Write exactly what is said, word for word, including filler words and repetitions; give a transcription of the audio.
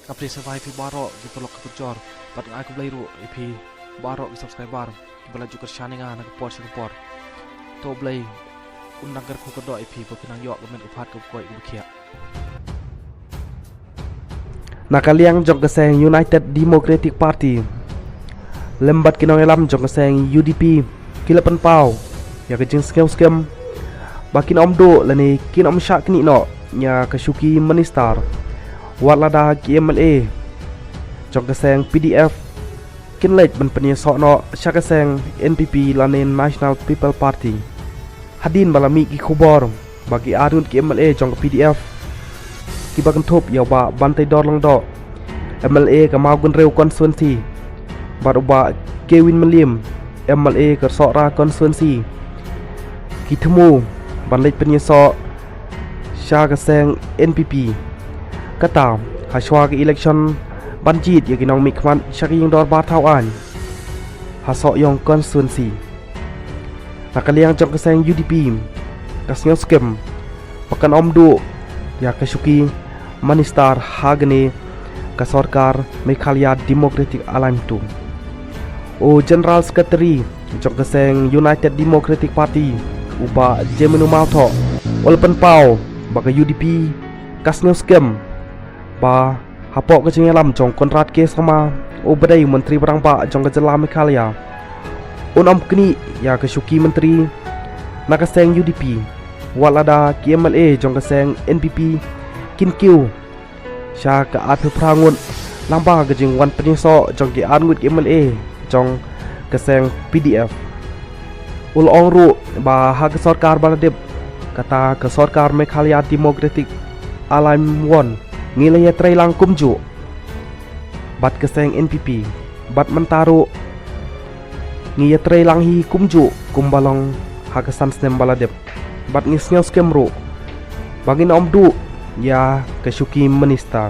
Ka phi sa bai phi baroh ki paralok ki parajor, bad nga ai khublei ruh ïa phi baroh ki subscriber kiba la ju kyrshan ïa nga na ka por sha ka por. To Blei un nang kyrkhu kyrdoh ïa phi ba phin nang ïoh ka met ka phad kaba koit kaba khiah. Na ka liang jong ka seng United Democratic Party lem bad ki nongïalam jong ka seng U D P ki la pynpaw ïa ka jingsngewskhem ba kin ym duh lane kin ym shah knieh noh ïa ka shuki minister, wat lada ki M L A jong ka seng P D F kin leit ban pynïasoh noh sha ka seng N P P lane National People Party. Hadien ba la mih ki khubor ba ki arngut ki M L A jong ka P D F kiba kynthup ïa u Bah Banteidor Lyngdoh, M L A ka Mawkynrew constituency, bad u Bah Kewin Mylliem, M L A ka Sohra constituency, ki thmu ban leit pynïasoh sha ka seng N P P. Kata ha shuwa ka election ban jied ïa ki nongmihkhmat sha ka ïingdorbar thaw aiñ ha Sohiong constituency. Na ka liang jong ka seng U D P ka sngewskhem ba kan ym duh ïa ka shuki minister ha kane ka sorkar Meghalaya Democratic Alliance two. U General Secretary jong ka seng United Democratic Party, u Bah Jemino Mawthoh, u la pynpaw ba ka U D P ka sngewskhem ba hapoh ka jingïalam jong Conrad K Sangma, uba dei u Myntri ba rangbah jong ka jylla Meghalaya, un ym knieh ïa ka shuki myntri na ka seng U D P, wat lada ki M L A jong ka seng N P P kin kiew sha ka arphew phra ngut lyngba ka jingwan pynïasoh jong ki arngut ki M L A jong ka seng P D F. U la ong ruh ba ha ka sorkar ba la dep, kata ka sorkar Meghalaya Democratic Alliance one, ngi la ïatreilang kumjuh bad ka seng N P P, bad mynta ruh ngi ïatreilang hi kumjuh kumba long ha ka san snem ba la dep. Bad ngi sngewskhem ruh ba ngin ym duh ïa ka shuki minister.